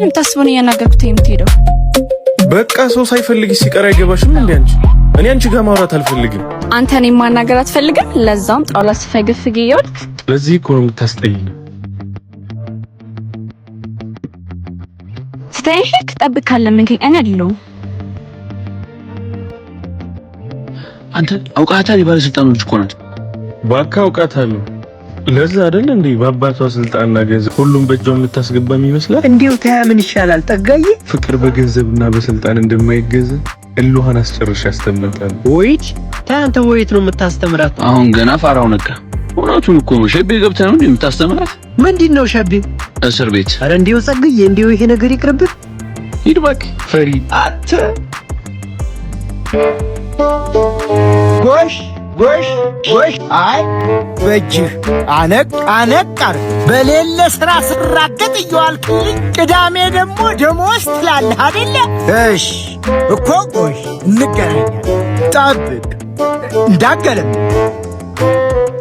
ለምንድን ነው የምታስበውን እያናገርኩት የምትሄደው? በቃ ሰው ሳይፈልግ ሲቀር አይገባሽም እንዴ አንቺ? እኔ አንቺ ጋር ማውራት አልፈልግም። አንተ እኔን ማናገር አትፈልግም? ለዛውም ጣውላ ስፈገፍግ እየዋልክ። ለዚህ እኮ ነው የምታስጠይኝ። ስተኝ ሄድክ፣ ጠብቅ ካለመንከኝ እኔ አይደለሁም። አንተ አውቃታል? የባለስልጣኖች እኮ ናት። እባክህ አውቃታለሁ። ለዛ አይደል እንዴ በአባቷ ስልጣንና ገንዘብ ሁሉም በእጇ የምታስገባ ይመስላል። እንዲሁ ተያ ምን ይሻላል ጠጋዬ? ፍቅር በገንዘብና በስልጣን እንደማይገዛ እልኋን አስጨርሼ አስተምራታለሁ። ወይት ተያ አንተ ወይት ነው የምታስተምራት? አሁን ገና ፋራው ነቃ። እውነቱን እኮ ነው። ሸቤ ገብተህ ነው እንዴ የምታስተምራት? ምንድን ነው ሸቤ? እስር ቤት። አረ እንዲሁ ጸግዬ፣ እንዲሁ ይሄ ነገር ይቅርብህ። ሂድ እባክህ ፈሪ አንተ። ጎሽ ጎሽ ጎሽ! አይ በእጅህ አነቅ አነቅ አድርግ። በሌለ ስራ ስራገጥ እየዋልክልኝ፣ ቅዳሜ ደግሞ ደሞዝ ትላለህ አይደለ? እሽ እኮ ጎሽ፣ እንገናኛለን። ጠብቅ፣ እንዳገለም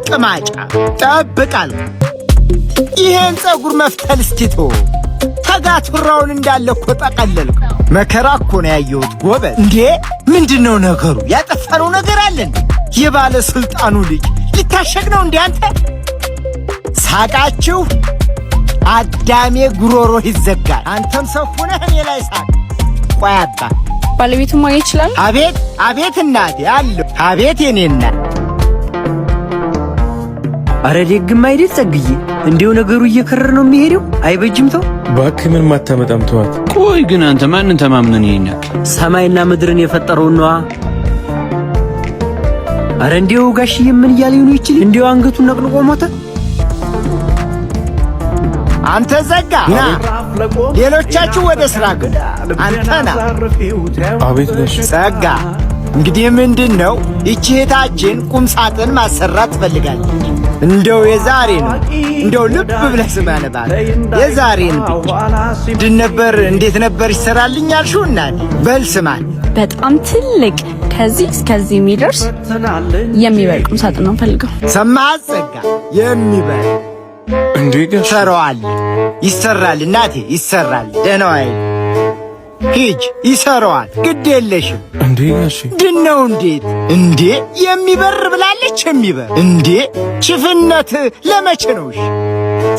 ቅማጫ ጠብቃል። ይሄን ፀጉር መፍተል እስኪ ተወው። ተጋቱራውን እንዳለ እኮ ጠቀለልኩ። መከራ እኮ ነው ያየሁት ጎበዝ። እንዴ ምንድን ነው ነገሩ? ያጠፋነው ነገር አለን? የባለ ስልጣኑ ልጅ ሊታሸግ ነው እንዴ? አንተ ሳቃችሁ አዳሜ ጉሮሮ ይዘጋል። አንተም ሰው ሁነህ እኔ ላይ ሳቅ። ቆይ አባ ባለቤቱን ማግኘት ይችላል? አቤት አቤት፣ እናቴ አለሁ። አቤት የኔ እናት። አረ ደግም አይደል ጸግዬ፣ እንዲው ነገሩ እየከረረ ነው የሚሄደው። አይበጅም ተው። እባክህ ምንም አታመጣም፣ ተዋት። ቆይ ግን አንተ ማንን ተማምነን ይሄን ያክል? ሰማይና ምድርን የፈጠረውን ነዋ። አረ እንዲው ጋሽዬ ምን እያለ ነው ይችል? እንዲው አንገቱን ነቅንቆ ሞተ። አንተ ዘጋ ና፣ ሌሎቻችሁ ወደ ስራ ግቡ። አንተ ና። አቤት ጋሽ። ጸጋ። እንግዲህ ምንድን ነው፣ ይቺ እህታችን ቁም ሳጥን ማሰራት ትፈልጋለች። እንደው የዛሬ ነው፣ እንደው ልብ ብለህ ስማን እባክህ፣ የዛሬን ብቻ። ምንድን ነበር፣ እንዴት ነበር ይሰራልኝ ያልሽው? እናቴ በል ስማን። በጣም ትልቅ፣ ከዚህ እስከዚህ የሚደርስ የሚበር ቁም ሳጥን ነው ፈልገው። ሰማሃት ጸጋ? የሚበር እንዴ ጋሽ። ይሰራዋል፣ ይሰራል፣ እናቴ ይሰራል። ደህና ዋይ፣ ሂጅ፣ ይሰራዋል። ግድ የለሽም። እንዴ ጋሽ። ድነው እንዴት እንዴ የሚበር ብላለች። የሚበር እንዴ፣ ችፍነት ለመቼ ነው? እሺ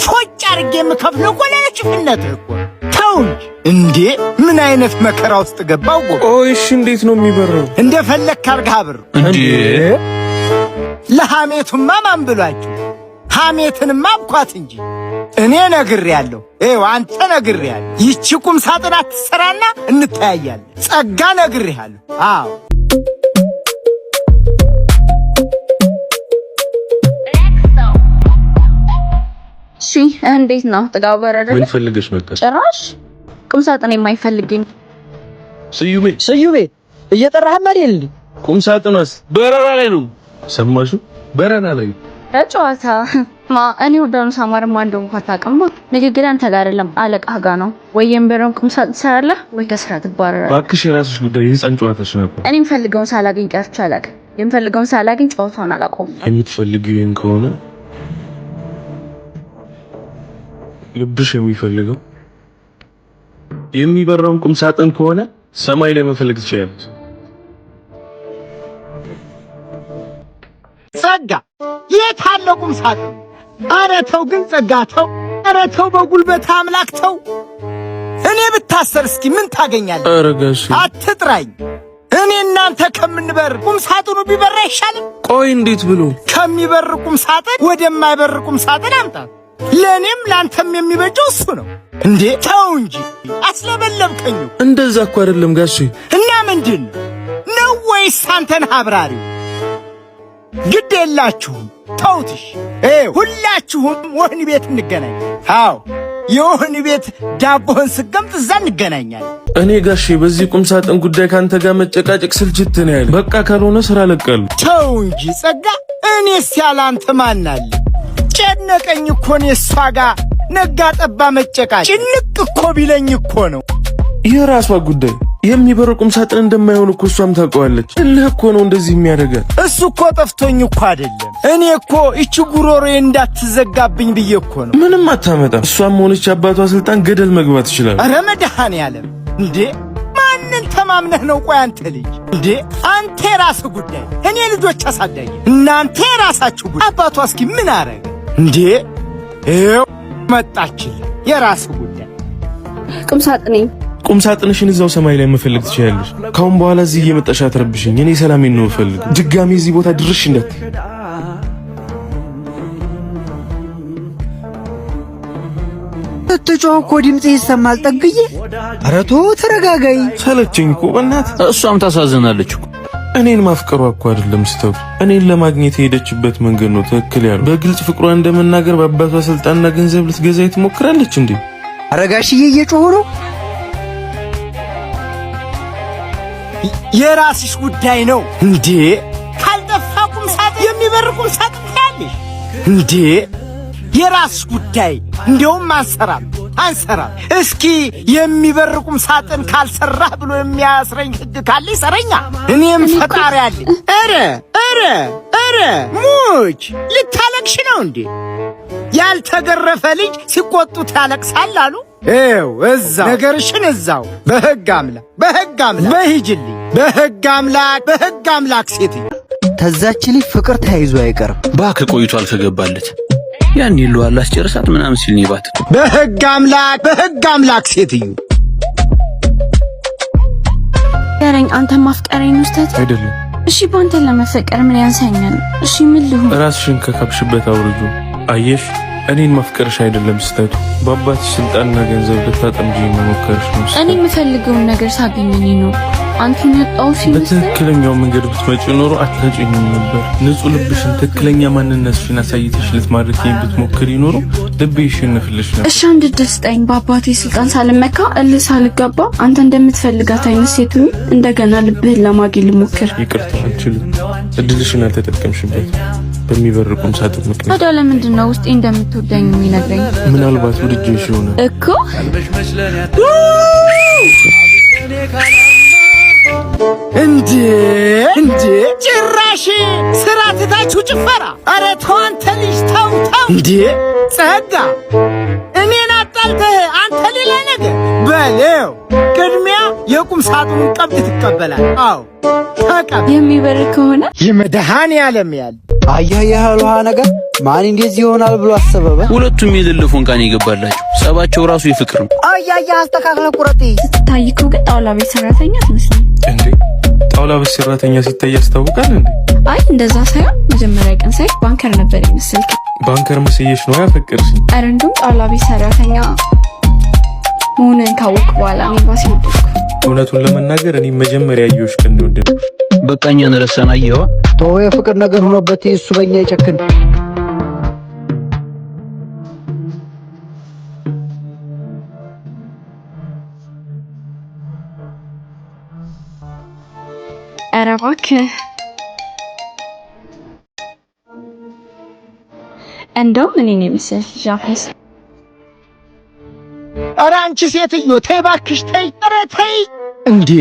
ፎጭ አድርጌ የምከፍለው እኮ ለችፍነት እኮ። ተው እንጂ እንዴ! ምን አይነት መከራ ውስጥ ገባው? ጎ ቆይ እሺ፣ እንዴት ነው የሚበረው? እንደፈለግክ አድርገህ አብር። እንዴ ለሐሜቱማ ማን ብሏችሁ? ሐሜትንማ አብኳት እንጂ እኔ ነግሬያለሁ። ይኸው አንተ ነግሬያለሁ። ይቺ ቁም ሳጥን አትሰራና እንተያያለን። ጸጋ ነግሬያለሁ። አዎ። እሺ እንዴት ነው ጥጋቡ በረደ? ምን ፈልገሽ መጣሽ? ጭራሽ ቁም ሳጥን የማይፈልግኝ። ስዩሜ። ስዩሜ እየጠራህም አይደል? ቁም ሳጥኗስ? በረራ ላይ ነው። ሰማሹ? በረራ ላይ። ጨዋታ ማ እኔ ወዳኑ ሳማር ማ እንደሆንኩ አታውቅም። ንግግር አንተ ጋር አይደለም አለቃህ ጋር ነው። ወይ የንበረውን ቁም ሳጥን ትሰራለህ ወይ ከስራ ትባረራለህ። እባክሽ የራስሽ ጉዳይ፣ የህፃን ጨዋታሽ ነበር። እኔ የምፈልገውን ሳላገኝ ቀርቼ አላውቅም። የምፈልገውን ሳላገኝ ጨዋታውን አላቆምም። የምትፈልጊው ይሄን ከሆነ፣ ልብሽ የሚፈልገው የሚበራውን ቁም ሳጥን ከሆነ ሰማይ ላይ መፈለግ ትችያለሽ። ጸጋ የት አለ ቁም ሳጥን? ኧረ ተው ግን ጸጋ ተው። ኧረ ተው በጉልበት አምላክ ተው። እኔ ብታሰር እስኪ ምን ታገኛለህ? ኧረ ጋሽ። አትጥራኝ። እኔ እናንተ ከምንበር ቁም ሳጥኑ ቢበራ አይሻልም? ቆይ እንዴት ብሎ? ከሚበር ቁም ሳጥን ወደማይበር ቁም ሳጥን አምጣ። ለእኔም ለአንተም የሚበጀው እሱ ነው። እንዴ ተው እንጂ አስለበለብከኝ። እንደዛ እኮ አይደለም ጋሽ። እና ምንድን ነው ወይስ አንተን አብራሪው? ግድ የላችሁም ተውትሽ። ሁላችሁም ወህኒ ቤት እንገናኝ። አዎ የወህኒ ቤት ዳቦህን ስገምጥ እዛ እንገናኛለን። እኔ ጋሼ በዚህ ቁም ሳጥን ጉዳይ ካንተ ጋር መጨቃጨቅ ስልችት ነው ያለኝ። በቃ ካልሆነ ስራ ለቃለሁ። ተው እንጂ ጸጋ፣ እኔስ ያለ አንተ ማን አለ? ጨነቀኝ እኮ እኔ እሷ ጋር ነጋ ጠባ መጨቃጨቅ። ጭንቅ እኮ ቢለኝ እኮ ነው። የራሷ ጉዳይ። የሚበር ቁም ሳጥን እንደማይሆን እኮ እሷም ታውቀዋለች። እልህ እኮ ነው እንደዚህ የሚያደርጋት። እሱ እኮ ጠፍቶኝ እኮ አይደለም። እኔ እኮ እቺ ጉሮሮዬ እንዳትዘጋብኝ ብዬ እኮ ነው። ምንም አታመጣም። እሷም ሆነች አባቷ ስልጣን ገደል መግባት ይችላል። ኧረ መድኃኔዓለም እንዴ! ማንን ተማምነህ ነው? ቆይ አንተ ልጅ እንዴ! አንተ የራስህ ጉዳይ፣ እኔ ልጆች አሳዳጊ፣ እናንተ የራሳችሁ ጉዳይ። አባቷ እስኪ ምን አረገ እንዴ? ይኸው መጣችልህ። የራስህ ጉዳይ። ቁም ሳጥኔ ቁም ሳጥንሽን እዛው ሰማይ ላይ መፈለግ ትችያለሽ። ካሁን በኋላ እዚህ እየመጣሽ አትረብሽኝ። እኔ ሰላሜን ነው የምፈልገው። ድጋሜ እዚህ ቦታ ድርሽ እንዳትይ። ስትጮህ እኮ ድምጽ ይሰማል። ጠግዬ ኧረ ተው ተረጋጋይ። ሰለቸኝ እኮ በእናትህ። እሷም ታሳዝናለች እኮ። እኔን ማፍቀሯ እኮ አይደለም ስተው እኔን ለማግኘት የሄደችበት መንገድ ነው ትክክል ያለው። በግልጽ ፍቅሯን እንደመናገር በአባቷ ስልጣንና ገንዘብ ልትገዛ ትሞክራለች እንዴ? ኧረ ጋሽዬ እየጮሁ ነው። የራስሽ ጉዳይ ነው እንዴ! ካልጠፋ ቁም ሳጥን የሚበር ቁም ሳጥን ታያለሽ እንዴ! የራስሽ ጉዳይ። እንዲያውም አንሰራም አንሰራም። እስኪ የሚበር ቁም ሳጥን ካልሰራህ ብሎ የሚያስረኝ ሕግ ካለ ይሰረኛ። እኔም ፈጣሪ አለኝ። ኧረ ኧረ ኧረ ሙች ልታለቅሽ ነው እንዴ? ያልተገረፈ ልጅ ሲቆጡት ያለቅሳል አሉ። ይኸው እዛው ነገርሽን እዛው በሕግ አምላክ በሕግ አምላክ በሂጅልኝ በሕግ አምላክ በሕግ አምላክ ሴትዮ ተዛች ልጅ ፍቅር ተያይዞ አይቀርም። እባክህ ቆይቷል ከገባለት ያን ይለዋል አስጨርሳት ምናምን ሲል ነው ይባት። በሕግ አምላክ በሕግ አምላክ ሴትዮ ገረኝ አንተ ማፍቀረኝ ነው ስህተት አይደለም። እሺ በአንተ ለመፈቀር ምን ያንሰኛል? እሺ ምን ልሁን? ራስሽን ከካብሽበት አውርጁ። አየሽ፣ እኔን ማፍቀርሽ አይደለም ስህተቱ፣ በአባትሽ ስልጣንና ገንዘብ ልታጠምጂ መሞከርሽ ነው እኔ ስህተቱ። የምፈልገውን ነገር ሳገኝ እኔ ነው አንተን ያጣው ሲመስል በትክክለኛው መንገድ ብትመጪ ኖሮ አታጭኝም ነበር። ንጹህ ልብሽን፣ ትክክለኛ ማንነትሽን አሳይተሽ ልትማርኪኝ ብትሞክሪ ኖሮ ልቤ ይሸነፍልሽ ነበር። እሺ አንድ እድል ስጠኝ። በአባቴ ስልጣን ሳልመካ እልህ ሳልጋባ አንተ እንደምትፈልጋት አይነት ሴት ሆኜ እንደገና ልብህን ለማግኘት ልሞክር። ይቅርታ አልችልም። እድልሽን አልተጠቀምሽበት በሚበር ቁም ሳጥን ምክንያት። ታዲያ ለምንድን ነው ውስጤ እንደምትወደኝ የሚነግረኝ? ምናልባት ወድጄሽ ይሆናል። እኮ እንዴ እንዴ! ጭራሽ ስራ ትታችሁ ጭፈራ! ኧረ ተው አንተ ልጅ ተው ተው! እንዴ ጸጋ፣ እኔን አጣልተህ አንተ ሌላ ነገር በለው። ቅድሚያ የቁም ሳጥኑን ቀብድ ትቀበላለህ። አዎ ተቀበል። የሚበር ከሆነ የመድኃኔዓለም ያለ አየህ የእህል ውሃ ነገር ማን እንደዚህ ይሆናል ብሎ አሰበበ። ሁለቱም የሌለ ፎንቃን የገባላቸው ጸባቸው ራሱ የፍቅር ነው። አያያ አስተካክለህ ቁረጥ። ስትታይ እኮ ግን ጣውላ ቤት ሰራተኛ አትመስልም። እንዴ ጣውላ ቤት ሰራተኛ ሲታይ ያስታውቃል እንዴ? አይ እንደዛ ሳይሆን መጀመሪያ ቀን ሳይ banker ነበር የመሰልክ። banker መስዬሽ ነው ያፈቀርሽኝ? ኧረ እንደውም ጣውላ ቤት ሰራተኛ መሆንህን ካወቅኩ በኋላ እኔ ባሴ ወደድኩ። እውነቱን ለመናገር እኔ መጀመሪያ ያየሁሽ ቀን ነው የወደድኩሽ። በቃ እኛን ረሳን። አየኸዋ ተወው የፍቅር ነገር ሆኖበት እሱ በእኛ ይጨክን። ኧረ እባክህ እንደውም እኔን የመሰለች ልጅ አፍስ። ኧረ አንቺ ሴትዮ ተይ እባክሽ ተይ! ኧረ ተይ እንዴ!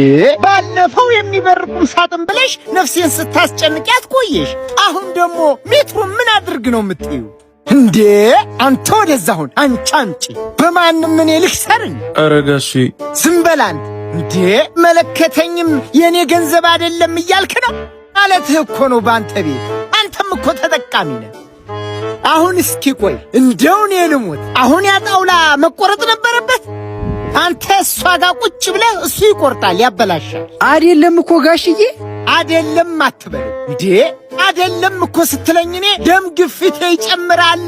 ባለፈው የሚበር ቁም ሳጥን ብለሽ ነፍሴን ስታስጨንቂያት ቆየሽ። አሁን ደግሞ ሜትሩን ምን አድርግ ነው የምትዩ? እንዴ አንተ ወደዛ ሁን፣ አንቺ አምጪ። በማንም እኔ ልክሰርን። ኧረ ጋሼ ዝም በል አንተ። እንዴ መለከተኝም የእኔ ገንዘብ አይደለም እያልክ ነው ማለትህ እኮ ነው። በአንተ ቤት አንተም እኮ ተጠቃሚ ነህ። አሁን እስኪ ቆይ እንደው እኔ ልሙት። አሁን ያ ጣውላ መቆረጥ ነበረበት። አንተ እሷ ጋር ቁጭ ብለህ እሱ ይቆርጣል፣ ያበላሻል። አይደለም እኮ ጋሽዬ፣ አደለም አትበል እንዴ! አደለም እኮ ስትለኝ እኔ ደም ግፊቴ ይጨምራል።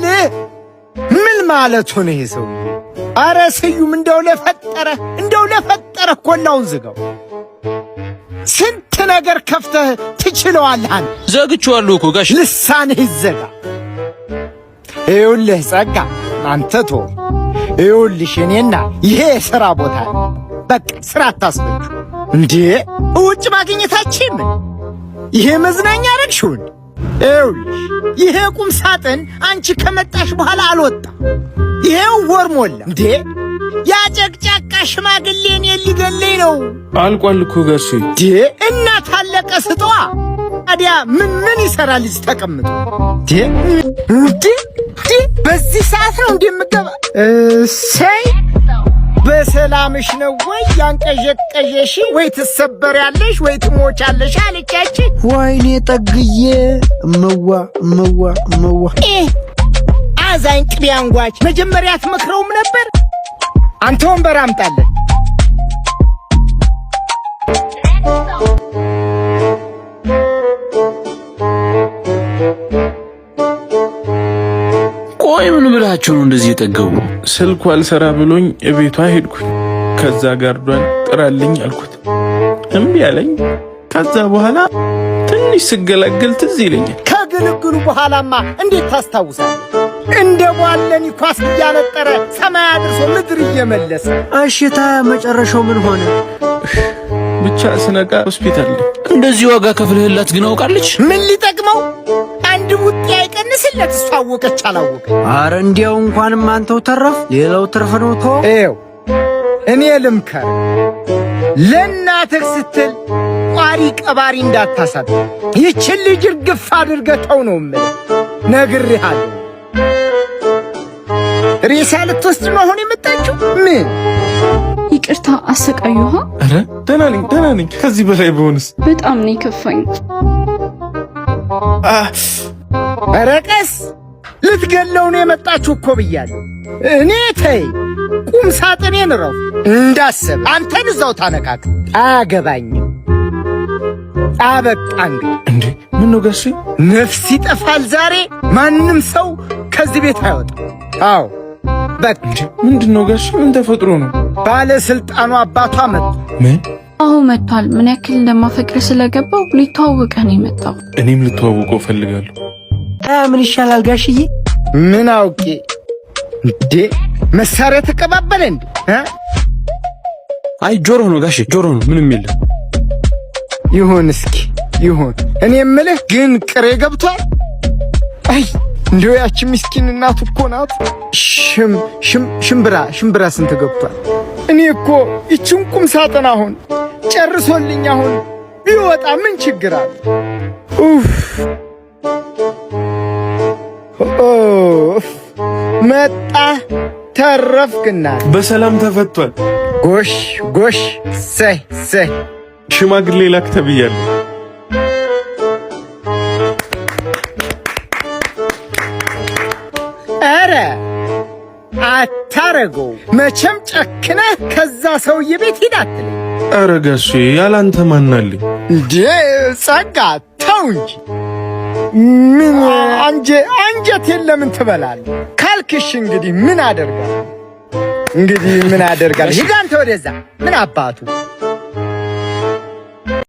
ምን ማለቱ ነው ይሄ ሰውዬ? አረ ስዩም እንደው ለፈጠረ እንደው ለፈጠረ ኮላውን ዝጋው። ስንት ነገር ከፍተህ ትችለዋለህ አንተ። ዘግቼዋለሁ እኮ ጋሽ። ልሳንህ ይዘጋ። ይኸውልህ ጸጋ፣ አንተ ቶ ይኸውልሽ እኔና ይሄ የሥራ ቦታ ነው። በቃ ስራ አታስበጁ እንዴ! ውጭ ማግኘታችን ምን ይሄ መዝናኛ አረግሽውን? ይኸውልሽ ይሄ ቁም ሳጥን አንቺ ከመጣሽ በኋላ አልወጣ። ይሄው ወር ሞላ እንዴ! ያ ጨቅጫቃ ሽማግሌ እኔን ሊገለኝ ነው። አልቋል እኮ ጋሼ። እና ታለቀ ስጠዋ። ታዲያ ምን ምን ይሰራል እዚህ ተቀምጦ? እንዴ በዚህ ሰዓት ነው እንዴ የምገባ? እሰይ በሰላምሽ ነው ወይ ያንቀዠቀዠሽ? ወይ ትሰበሪያለሽ ወይ ትሞቻለሽ አለቻች። ወይኔ ጠግዬ፣ እመዋ እመዋ እመዋ። አዛኝ ቅቤ አንጓች መጀመሪያ አትመክረውም ነበር? አንተ ወንበር አምጣለን። ቆይ ምን ብላቸው ነው እንደዚህ የጠገቡ? ስልኩ አልሰራ ብሎኝ እቤቷ ሄድኩኝ። ከዛ ጋርዷን ጥራልኝ አልኩት፣ እምቢ አለኝ። ከዛ በኋላ ትንሽ ስገላገል ትዝ ይለኛል። ከግልግሉ በኋላማ እንዴት ታስታውሳለህ? እንደ ቧለኒ ኳስ እያነጠረ ሰማይ አድርሶ ምድር እየመለሰ። እሽታ መጨረሻው ምን ሆነ? ብቻ ስነቃ ሆስፒታል ነኝ። እንደዚህ ዋጋ ከፍልህላት ግን አውቃለች? ምን ሊጠቅመው? አንድ ቡጤ አይቀንስለት። እሷ አወቀች አላወቀች። አረ እንዲያው እንኳንም አንተው ተረፍ፣ ሌላው ትርፍ ነው። ተው። ይኸው እኔ ልምከር፣ ለእናትህ ስትል ቋሪ ቀባሪ እንዳታሳጥ። ይችን ልጅ እርግፍ አድርገህ ተው ነው የምልህ፣ ነግሬሃለሁ። ሬሳ ልትወስድ ነው አሁን የመጣችው? ምን ይቅርታ አሰቃዩሃ። ኧረ ደህና ነኝ ደህና ነኝ። ከዚህ በላይ በሆንስ? በጣም ነው የከፋኝ። ኧረ ቀስ፣ ልትገለው ነው የመጣችሁ እኮ ብያለሁ። እኔ ተይ ቁም ሳጥኔን ረፍ እንዳሰብ አንተን እዛው ታነካክ። አያገባኝም። አበቃ እንግዲህ። እንዴ ምን ነው ጋሼ? ነፍስ ይጠፋል ዛሬ። ማንም ሰው ከዚህ ቤት አይወጣም። አዎ በቃ። ምንድን ነው ጋሼ? ምን ተፈጥሮ ነው? ባለስልጣኑ አባቷ መጡ። ምን? አዎ መጥቷል። ምን ያክል እንደማፈቅር ስለገባው ሊተዋወቀህ ነው የመጣው። እኔም ልተዋወቀው እፈልጋለሁ። ምን ይሻላል ጋሽዬ? ምን አውቄ እንዴ? መሳሪያ ተቀባበለ እንዴ? አይ ጆሮ ነው ጋሼ፣ ጆሮ ነው፣ ምንም የለም። ይሁን እስኪ ይሁን። እኔ የምልህ ግን ቅሬ ገብቷል? አይ እንደው ያቺ ምስኪን እናቱ እኮ ናት። ሽም ሽም ሽምብራ ሽምብራ ስንት ገብቷል? እኔ እኮ ይችን ቁም ሳጥን አሁን ጨርሶልኝ አሁን ቢወጣ ምን ችግር አለ? ኡፍ ኡፍ መጣ ተረፍክና በሰላም ተፈቷል። ጎሽ ጎሽ፣ ሰይ ሰይ። ሽማግሌ ላክ ተብያለሁ። ኧረ አታረገው መቼም ጨክነህ ከዛ ሰውዬ ቤት ሂድ አትለኝ። ኧረ ጋሼ ያላንተ ማናለኝ? እንዴ ጸጋ ተው እንጂ ምን አንጀቴን ለምን ትበላለህ? ካልክሽ እንግዲህ ምን አደርጋለሁ? እንግዲህ ምን አደርጋለሁ? ሂድ አንተ ወደዛ። ምን አባቱ